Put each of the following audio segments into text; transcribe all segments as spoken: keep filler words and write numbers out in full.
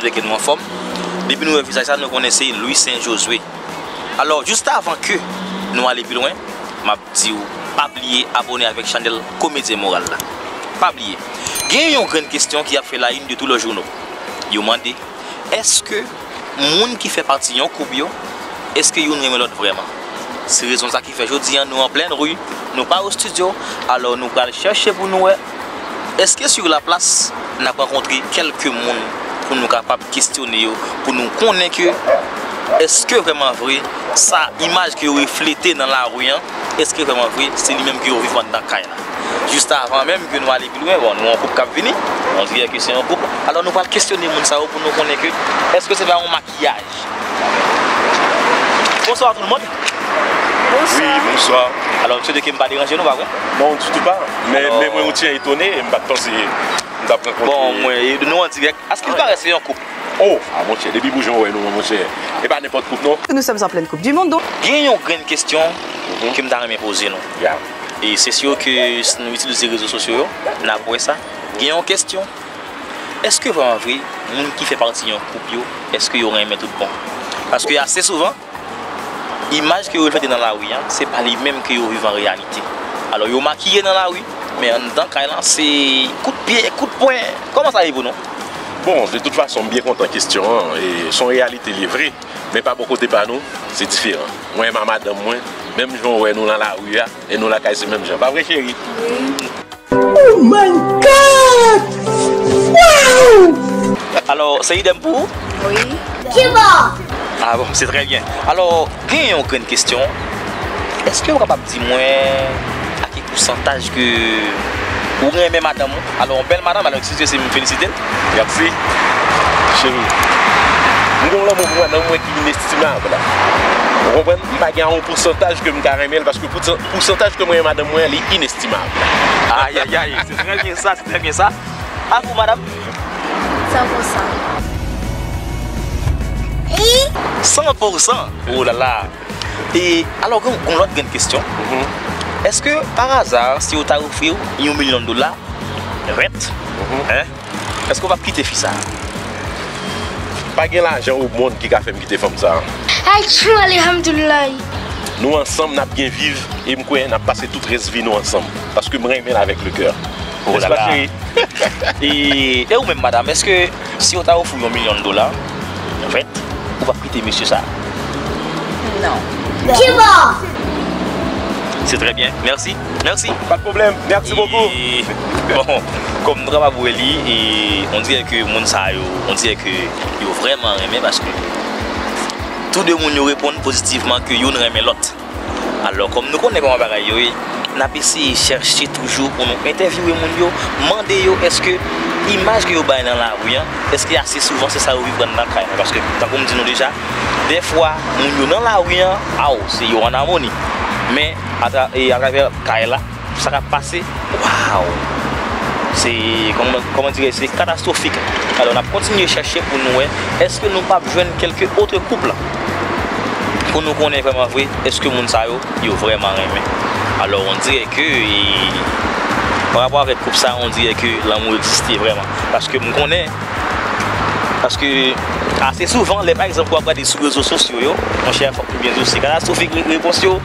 Teke nou anfòm. Depi nou wè vizaj sa, nou konnen se Louis Saint Josué. Alò, jis avan ke nou ale pi lwen, m ap di w, pa bliye abòne avèk chanèl Komedyen Moral la. Pa bliye. Gen yon grenn kesyon ki ap fè la une de tous les journaux. Yo mande, èske moun ki fè pati yon koup yo, èske youn renmen lòt vrèman? Se rezon sa ki fè jodi a nou an plèn ri, nou pa o estidyo, alò nou pral chèche pou nou wè, èske sur la place n ap rankontre kèlke moun pou nou kapab kesyone yo, pou nou konnen ke èske vrèman vre sa imaj ke yo reflete nan lari an, èske vrèman vre se li menm ke yo viv anndan kay la? Jis avan menm ke nou ale pi lwen, bon, nou yon koup k ap vini, on dirè ke se yon koup. Alò nou pral kesyone moun sa yo pou nou konnen ke èske se pa yon makiyaj. Bonsoir tout le monde. Wi, bonswa. Alò, misye, de ke m pa deranje nou, pa vre? Non, ditou pa. Men, men mwen, yon ti jan etone, m pa t panse m t ap rankontre. Bon, mwen, nou an dirèk. Aske l parèt se yon koup? Oh, a monchè, depi boujon wè nou, monchè. E pa nenpòt koup, non. Nous sommes en pleine Coupe du Monde, donc. Gen yon grenn kesyon ke m ta renmen poze nou. Ya. E se si ke si nou itilize rezo sosyo yo, n ap wè sa. Gen yon kesyon. Èske vrèman vre, moun ki fè pati yon koup yo, èske yo renmen tout bon? Paske ase souvan, imaj ke yo reflete nan lari an, se pa li menm ke yo viv an reyalite. Alò, yo makiye nan lari, men anndan kay lan, se kout pye, kout pwen. Kòman sa ye pou nou? Bon, de tout fason, m byen kontan kesyon an. E, se yon reyalite, li vre, men pa bò kote pa nou, se diferan. Mwen, m a madanm mwen, menm jan w wè nou nan lari a, e nou lakay, se menm jan. Pa vre, cheri? Wi. Oh my God! Wow! Alò, se idèm pou ou? Wi. Kibò? Ah bon, se trè byen. Alò, gen yon grenn kesyon. Èske w kapab di mwen a ki pousantaj ke ou renmen madanm ou? Alò, yon bèl madanm, alò, eskize si m felisite l. Mèsi. Cheri, m gen yon lanmou pou madanm mwen ki inestimab. Ou konprann? M pa gen yon pousantaj ke m ka renmen l, paske pousan-, pousantaj ke mwen renmen madanm mwen, li inestimab. Ayayay, se trè byen sa, se trè byen sa. A pou madanm? San pou san. San pou san? Oh la la. E alò, gen yon lòt grenn kesyon. Mhm. Èske, pa aza, si yo ta ofri w yon milyon dola, rent, mhm, hein, èske w p ap kite fi sa a? Pa gen lajan o mond ki ka fè m kite fanm sa a. Ay, tchou, alihamdoulilayi. Nou ansanm, n ap byen viv, e m kwè n ap pase tout rès vi nou ansanm, paske m renmen l avèk le kè. Oh la la. Nèspa, cheri? E, e ou menm, madanm, èske si yo ta ofri w yon milyon dola, rent, ou p ap kite mesye sa a? Non. Kibò? Se trè byen. Mèsi. Mèsi. Pa de pwoblèm. Mèsi bokou. E, bon, kòm nou kapab wè li, e, on dirè ke moun sa yo, on dirè ke yo vrèman renmen paske tou de moun yo reponn pozitivman ke youn renmen lòt. Alò, kòm nou konnen kòman bagay yo ye, n ap eseye chèche toujou pou nou entèvyouwe moun yo, mande yo èske imaj ke yo bay nan lari an, èske ase souvan se sa yo viv anndan kay la. Paske, tankou m di nou deja, dèfwa, moun yo nan lari an, aw, se yo an amoni. Men, atra-, e atravè kay la, sa k ap pase, waw! Se, kòman, kòman dirè, se katastwofik. Alò, n ap kontinye chèche pou nou wè, èske nou p ap jwenn kèlke otre koup la? Pou nou konnen vrèman vre, èske moun sa yo, yo vrèman renmen. Alò, on dirè ke, e, pa rapò avèk koup sa, on dirè ke lanmou egziste vrèman. Paske m konnen, paske ase souvan, lè pa egzanp w ap gade sou rezo sosyo yo, monchè, fòk nou byen di w, se katastwofik re-, repons yo,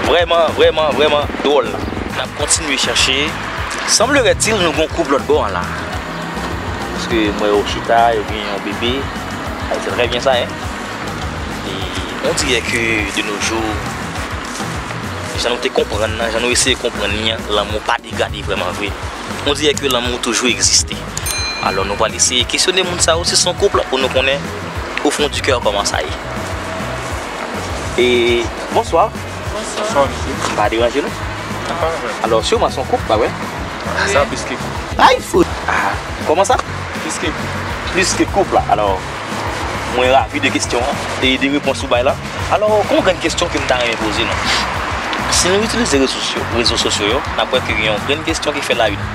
vrèman, vrèman, vrèman dwòl. N ap kontinye chèche. Sanblerait-il, nou gen yon koup lòt bò a la. Paske m wè yo chita, yo gen yon bebe. Sa se trè byen sa, hein. E on dirè ke de nos jours, jan nou te konprann nan, jan nou eseye konprann li an, lanmou pa degade vrèman vre. On dirè ke lanmou toujou egziste. Alò, nou pral eseye kesyone moun sa yo si se yon koup pou nou konnen au fond du cœur kòman sa ye. E, bonswa. Bonswa, mesye. M pa deranje nou? Non, pa vrè. Alò, siman se yon koup, pa vre? Sa plis ke koup. Ay, fout! Ah, kòman sa? Plis ke koup. Plis ke koup la. Alò, mwen ravi de kesyon an e de repons ou bay la. Alò, gon grenn kesyon ke m ta renmen poze nou. Si nou itilize rezo sosyo, rezo sosyo yo, n ap wè ke gen yon grenn kesyon ki fè la une.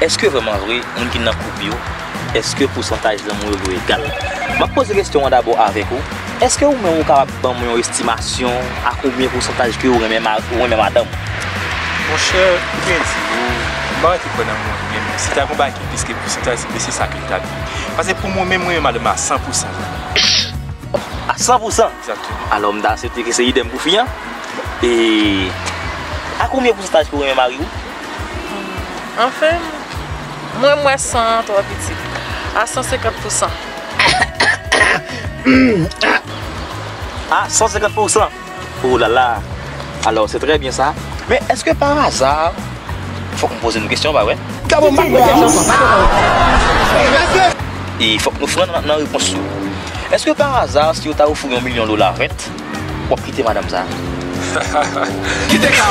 Èske vrèman vre, moun ki nan koup yo, èske pousantaj lanmou yo, yo egal? M ap poze kesyon an dabò avèk ou. Èske ou menm ou kapab ban mwen yon estimasyon a konbyen pousantaj ke ou renmen ma-, ou renmen madanm ou? Monchè, pou byen di w, M pa rete kwè nan mwen menm. Si ta gen yon bagay ki plis ke pousantaj, se, se sa ke li ta dwe. Paske pou mwen menm, mwen renmen madanm a san pou san. A san pou san? Egzakteman. Alò, m ta swete ke se idèm pou fi an. E a konbyen pousantaj ke w renmen mari w? Anfen, mwen, m wè san an twò piti. A san senkant pou san. A san senkant pou san. Oh là là. Alò, se trè byen sa. Men èske pa aza, fòk m poze nou kesyon, pa vre? Dabò, m pa t wè kesyon sa. E fòk nou fran nan, nan repons yo. Èske pa aza, si yo ta ofri w yon milyon dola rent, w ap kite madanm sa? Kite ka.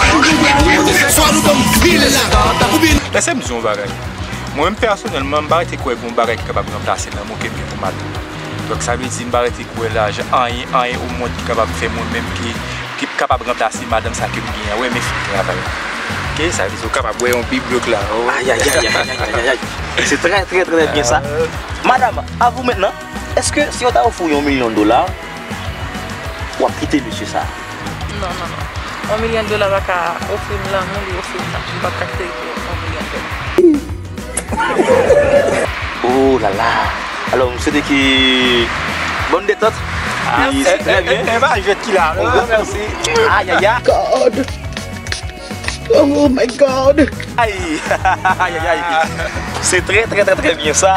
Swa nou ban m pil la. Lèse m di w yon bagay. Mwen menm pèsonèlman, m pa rete kwè gen yon bagay ki kapab ranplase lanmou ke m gen pou madanm. Donk, sa vle di, m pa rete kwè lajan, anyen, anyen o mond ki kapab fè mwen menm ki, ki kapab ranplase madanm sa ke m genyen an. Wi, men fòk travay. Oke, sa vle di, ou kapab wè yon bib lòk la. Oh. Ayayay, ayayay, ayayay. Se trè, trè, trè byen sa. Euh. Madame, à vous maintenant. Èske si yo ta ofri w yon milyon dola, w ap kite mesye sa? Non, non, non. Yon milyon dola pa ka ofri m lanmou, li ofri m sa. M p ap ka kite yon milyon dola. Oh là là. Alò, m swete ke bòn detant. Ah, e, se trè byen. E pa jwèt ki la, non? On gran mèsi. Ayayay. God. Oh my God. Ay, ay, ay, ay. Se trè, trè, trè, trè byen sa.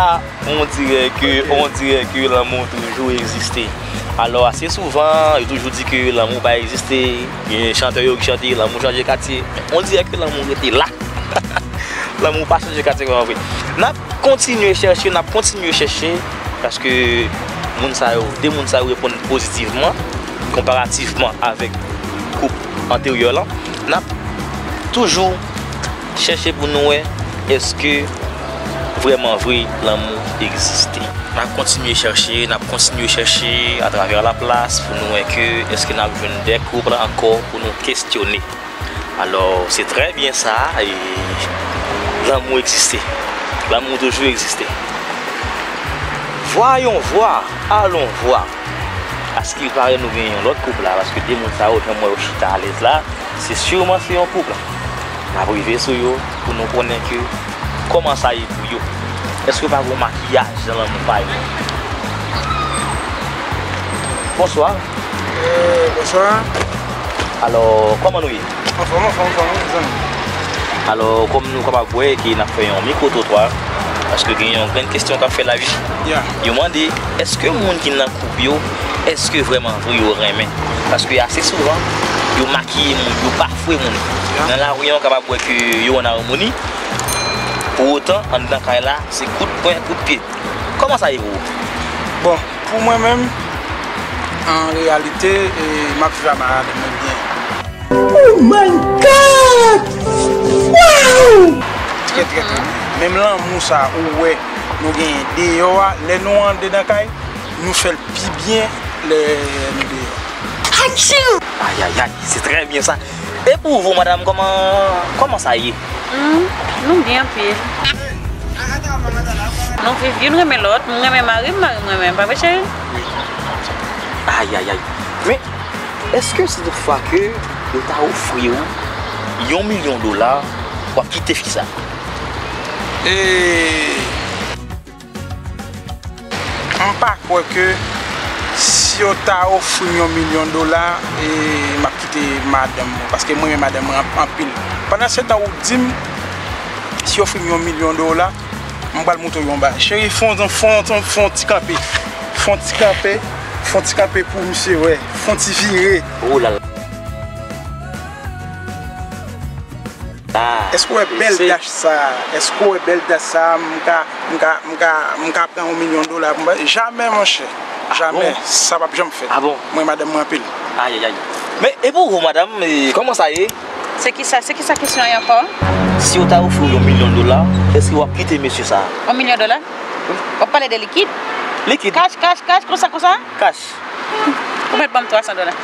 On dirè ke, on dirè ke lanmou toujou egziste. Alò, ase souvan, yo toujou di ke lanmou pa egziste. Gen chantè yo ki chante, lanmou chanje katye. On dirè ke lanmou rete la. Lanmou pa chanje katye kòman vre. N ap kontinye chèche, n ap kontinye chèche, paske moun sa yo, de moun sa yo reponn pozitivman, konparativman avèk koup anteryè lan. N ap toujou chèche pou nou wè èske vrèman vre lanmou egziste. N ap kontinye chèche, n ap kontinye chèche atravè laplas pou nou wè ke èske n ap jwenn de koup ankò pou nou kestyone. Alò, se trè byen sa, e lanmou egziste. Lanmou toujou egziste. Voyons voir, allons voir. Askilpare nou gen yon lòt koup la, paske de moun sa yo, jan m wè yo chita alèz la, se siman se yon koup la. N ap rive sou yo pou nou konnen ke kòman sa ye pou yo. Èske pa gen yon makiyaj nan lanmou pa yo? Bonswa. Eh, bonswa. Alò, kòman nou ye? Anfòm, anfòm, anfòm, wi, zanmi. Alò, kòm nou kapab wè ke n ap fè yon mikwo twotwa, paske gen yon grenn kesyon k ap fè la wi. Ya. Yo mande, èske moun ki nan koup yo, èske vrèman vre yo renmen? Paske ase souvan, yo makiye moun, yo bafwe moun. Ya. Nan lari an, w kapab wè ke yo ann amoni, pou otan, anndan kay la, se kout pwen, kout pye. Kòman sa ye pou ou? Bon, pou mwen menm, an reyalite, e, m ap viv a madanm mwen byen. Oh my God! Wow! Trè, trè, trè byen. Menm lanmou sa ou wè nou genyen deyò a, lè nou andedan kay, nou fè l pi byen lè nou deyò. Atchou! Ayayay, se trè byen sa. E pou ou, madanm, kòman, kòman sa ye? Hmm, nou byen anpil. Nou viv youn renmen lòt, m renmen mari m, mari m renmen m, pa vre, cheri? Ayayay. Men, èske si toutfwa ke yo ta ofri w yon milyon dola, w ap kite fi sa? E, m pa kwè ke si yo ta ofri m yon milyon dola, e, m ap kite madanm mwen, paske mwen renmen madanm mwen anp-, anpil. Pandan se tan ou di m, si yo ofri m yon milyon dola, m pral montre w yon bagay. Cheri, fè yon, fè yon, fè yon ti kanpe. Fè yon ti kanpe, fè yon ti kanpe pou misye wè. Fè yon ti vire. Oh là là. Ah. Èske w wè bèl dach sa? Èske w wè bèl dach sa? M ka, m ka, m ka, m ka pran yon milyon dola pou m ba? Jamè, monchè. Jamè. Ah bon? Sa p ap janm fèt. Ah bon? Mwen, madanm mwen anpil. Ayayay. Men, e pou ou, madanm, e, kòman sa ye? Se kisa, se kisa kesyon an ankò? Si yo ta ofri w yon milyon dola, èske w ap kite mesye sa a? Yon milyon dola? Wi. W ap pale de likid? Likid. Kach, kach, kach, konsa, konsa? Kach. Ou mèt ban m twa san dola.